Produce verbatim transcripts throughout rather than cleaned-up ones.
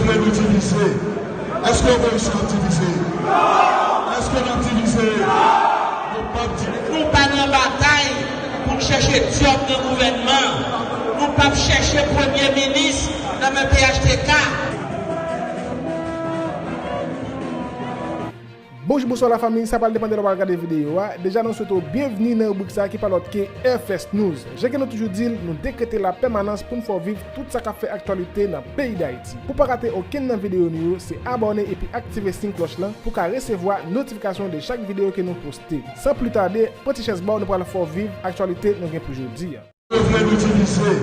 Nou divize. Èske opozisyon ap divize? Èske n ap divize? Nou p ap divize. Nou pa nan batay pou n chèche djòb nan gouvènman. Nou p ap chèche premye minis nan men P H T K. Bonjou, bonswa lafanmi, sa pral depann de lè w pral gade videyo a. Deja, nou swete w byenvni nan ribrik sa a ki pa lòt ke F S News. Jan ke nou toujou di l, nou dekrete lapèmanans pou n fè w viv tout sa k ap fè aktyalite nan peyi Dayiti. Pou w pa rate okenn nan videyo nou yo, se abòne epi aktive siy klòch lan pou w ka resevwa notifikasyon de chak videyo ke nou poste. San pli tade, pran ti chèz ba w, nou pral fè w viv aktyalite nou gen pou jodi a. Yo vle nou divize.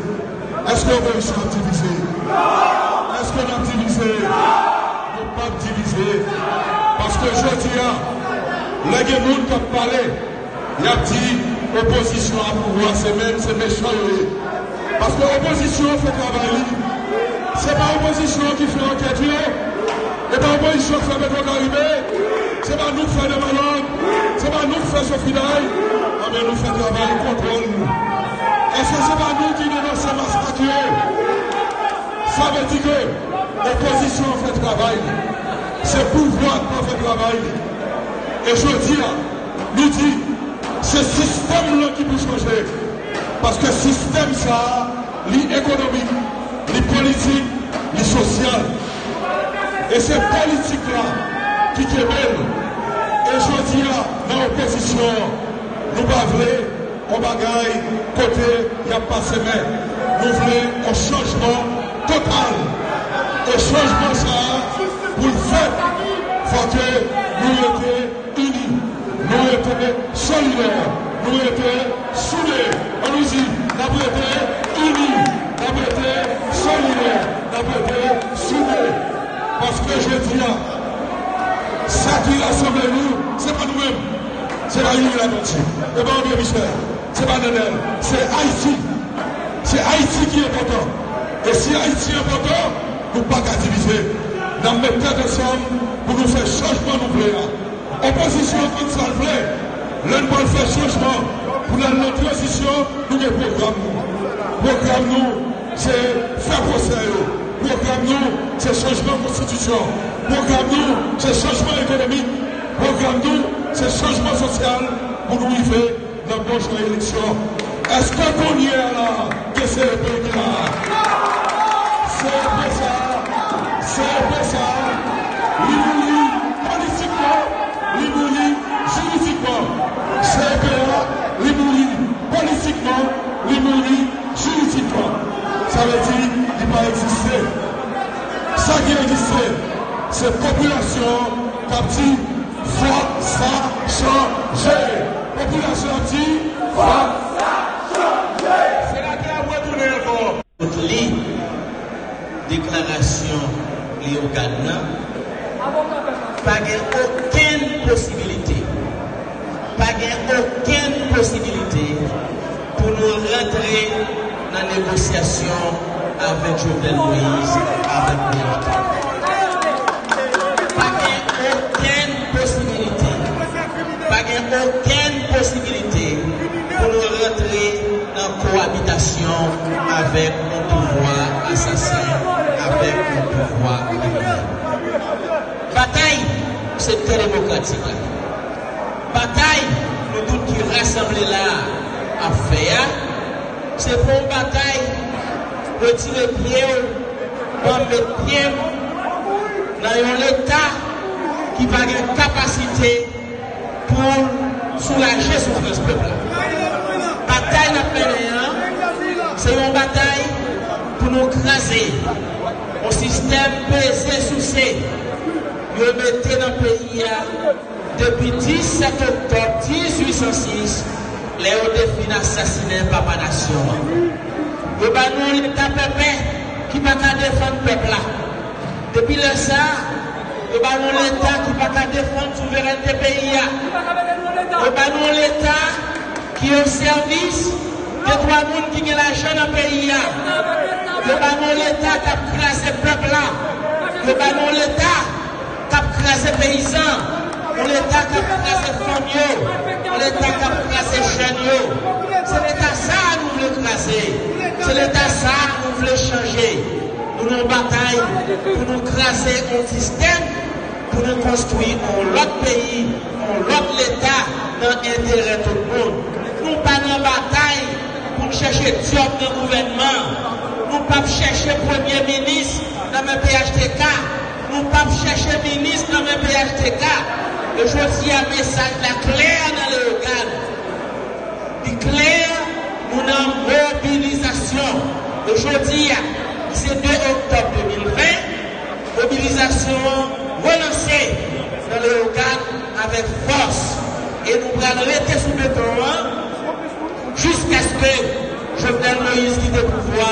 Èske opozisyon ap divize? Èske n ap divize? Nou p ap divize. Paske jodi a, lè gen moun k ap pale, y ap di opozisyon a pouvwa se menm, se mechan yo ye. Paske opozisyon an fè travay li. Se pa opozisyon an ki fè ankèt yo. E pa opozisyon k fè Petwokaribe. Se pa nou k fè Demalòg. Se pa nou k fè Sofiday. Anben, nou fè travay kontwòl nou. Èske se pa nou ki denonse masak yo? Sa vle di ke opozisyon an fè travay li. Se pouvwa k pa fè travay li. E jodi a, nou di, se sistèm lan ki pou chanje. Paske sistèm sa a, li ekonomik, li politik, li sosyal. E se politik la ki kenbe n. E jodi a, nan opozisyon an, nou pa vle yon bagay kote y ap pase men. Nou vle yon chanjman total. E chanjman sa a, pou l fèt, fò ke nou rete ini, nou rete solidè, nou rete soude. Ann nou di, n ap rete ini, n ap rete solidè, n ap rete soude. Paske jodi a, sa ki rasanble nou, se pa nou menm, se pa Youri Latortue, e pa André Michel, se pa Nanel, se Ayiti. Se Ayiti ki enpòtan. E si Ayiti enpòtan, nou pa ka divize. N ap met tèt ansanm pou nou fè chanjman nou vle a. Opozisyon an konn sa l vle. Lè n pral fè chanjman pou n al nan tranzisyon, nou gen pwogram nou. Pwogram nou, se fè pwosè yo. Pwogram nou, se chanjman konstitisyon. Pwogram nou, se chanjman ekonomik. Pwogram nou, se chanjman sosyal pou nou rive nan bon jan eleksyon. Èske kounye a la, ke C E P ki la a? C E P sa a, C E P sa a, li mouri politikman, li mouri jiridikman. C E P a, li mouri politikman, li mouri jiridikman. Sa vle di, li pa egziste. Sa ki egziste, se popilasyon k ap di, fòk sa chanje. Popilasyon ap di, fòk sa chanje. Senatè ap retounen ankò. Kot li, deklarasyon Leyogàn nan, pa gen okenn posibilite, pa gen okenn posibilite pou nou rantre nan negosyasyon avèk Jovenel Moïse, avèk Blanchard. Pa gen okenn posibilite, pa gen okenn posibilite pou nou rantre nan kowabitasyon avèk yon pouvwa asasen, avèk yon pouvwa kriminèl. Batay sektè demokratik la, batay nou tout ki rasanble la a ap fè a, se pa yon batay retire pye w, ban m met pye m nan yon Leta ki pa gen kapasite pou soulaje soufrans pèp la. Batay n ap mennen an, se yon batay pou nou kraze yon sistèm peze souse yo mete nan peyi a depi disèt oktòb dizuit san sis, lè yo te fin asasinen papa nasyon an. Yo ba nou yon Leta pèpè ki pa ka defann pèp la. Depi lè sa a, yo ba nou yon Leta ki pa ka defann souverènte peyi a. Yo ba nou yon Leta ki o sèvis de twa moun ki gen lajan nan peyi a. Yo ba nou yon Leta k ap kraze pèp la. Yo ba nou yon Leta k ap kraze peyizan, yon Leta k ap kraze fanm yo, yon Leta k ap kraze jèn yo. Se Leta sa a nou vle kraze. Se Leta sa a nou vle chanje. Nou batay pou nou kraze yon sistèm, pou nou konstwi yon lòt peyi, yon lòt Leta nan enterè tout moun. Nou pa nan batay pou n chèche djòb nan gouvènman. Nou p ap chèche premye minis nan men P H T K. Nou p ap chèche minis nan men P H T K. E jodi a, mesaj la klè nan Leyogàn. Li klè, nou nan mobilizasyon. E jodi a, ki se de oktòb de mil ven, mobilizasyon an relanse nan Leyogàn avèk fòs. E nou pral rete sou beton an jiskaske Jovenel Moïse kite pouvwa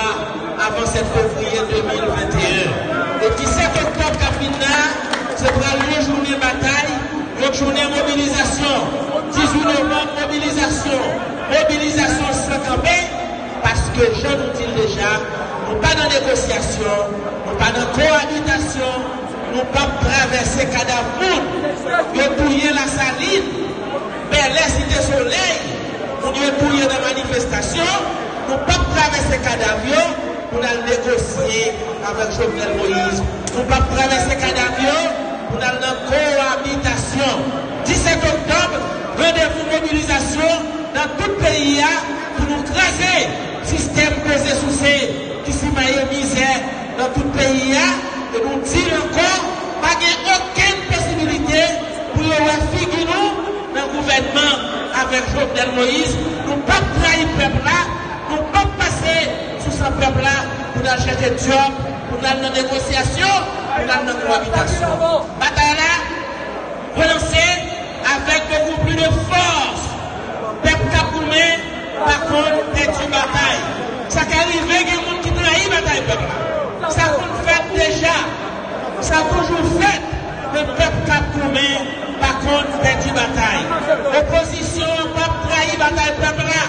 avan sèt fevriye de mil venteyen. E disèt oktòb k ap vin la, se pral yon jounen batay, yon jounen mobilizasyon. Dizuit novanm, mobilizasyon. Mobilizasyon san kanpe, paske jan nou di l deja, nou pa nan negosyasyon, nou pa nan kowabitasyon, nou p ap travèse kadav moun. Yo touye Lasalin, Bèlè, Site Solèy, moun yo touye nan manifestasyon, nou p ap travèse kadav yo pou n al negosye avèk Jovenel Moïse. Nou p ap travèse kadav yo pou n al nan kowabitasyon. Disèt oktòb, randevou mobilizasyon nan tout peyi a pou nou kraze sistèm peze souse ki simaye mizè nan tout peyi a. E nou di l ankò, pa gen okenn posibilite pou yo wè figi nou nan gouvènman avèk Jovenel Moïse. Nou p ap trayi pèp la, nou p ap pase sou san pèp la pou n al chèche djòb, pou n al nan negosyasyon, pou n al nan kowabitasyon. Batay la relanse avèk bokou plis de fòs. Pèp k ap goumen pa konn pèdi batay. Sa ka rive gen moun ki trayi batay pèp la. Sa konn fèt deja. Sa toujou fèt. Men pèp k ap goumen pa konn pèdi batay. Opozisyon an p ap trayi batay pèp la.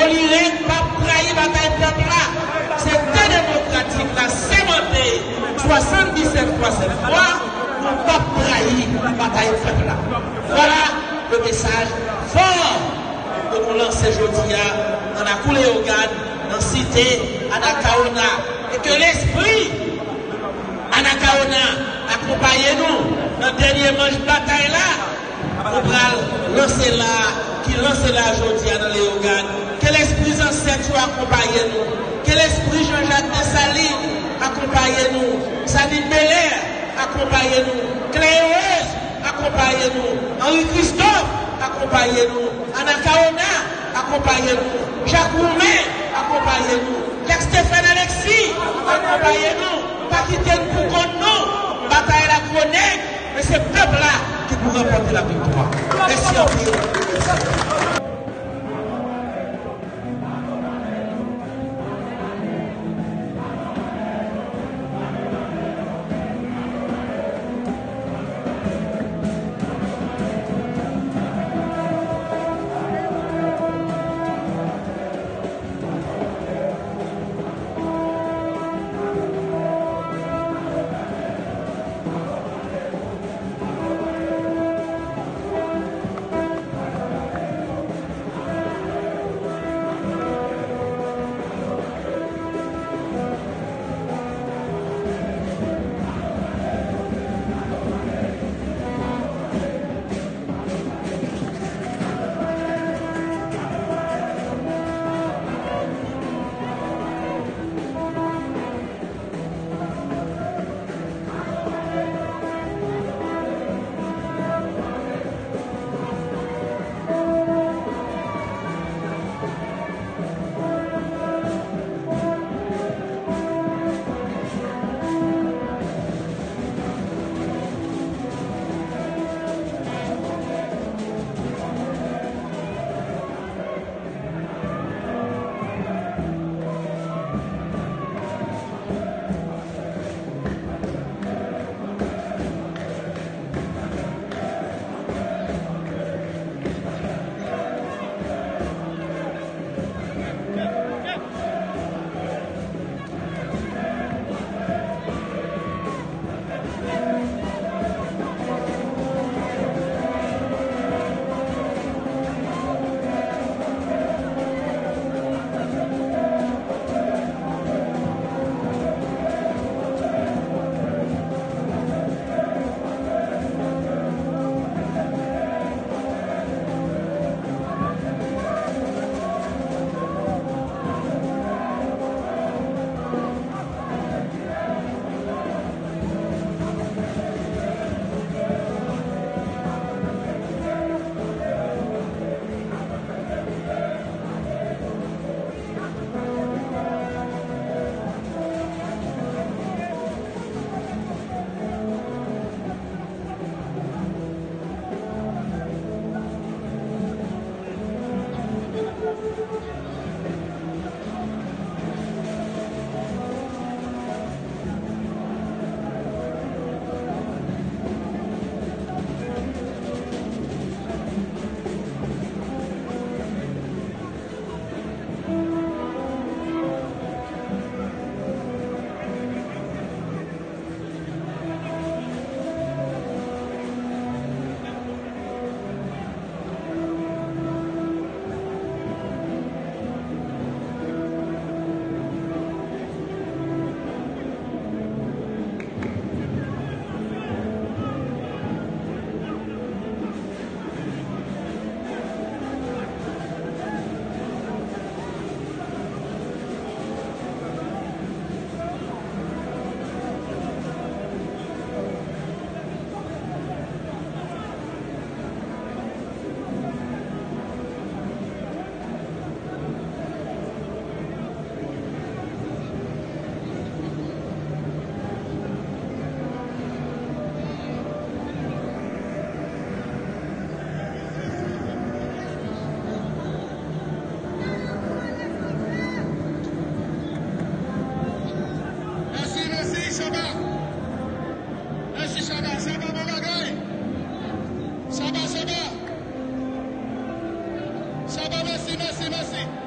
Olirèk p ap trayi batay pèp la. Se tan demokratik la semante swasanndisèt fwa sèt fwa, nou p ap trayi batay pèp la. Vwala le mesaj fò ke nou lanse jodi a nan lakou Leyogàn, nan site Anakawona. E ke lespri Anakawona akonpaye nou nan dènye manch batay la. Nou pral lanse la, ki lanse la jodi a nan Leyogàn. Ke lespri zansèt yo akonpaye nou. Ke lespri Jean-Jacques Dessalines akonpaye nou. Sanin Belair akonpaye nou. Claire Rose akonpaye nou. Henri Christophe akonpaye nou. Anakawona akonpaye nou. Jak Roumen akonpaye nou. Jak Stéphane Alexis akonpaye nou. Pa kite n pou kont nou. Batay la gwo nèg, men se pèp la ki pou ranpòte laviktwa. Mèsi anpil. Mèsi, mèsi.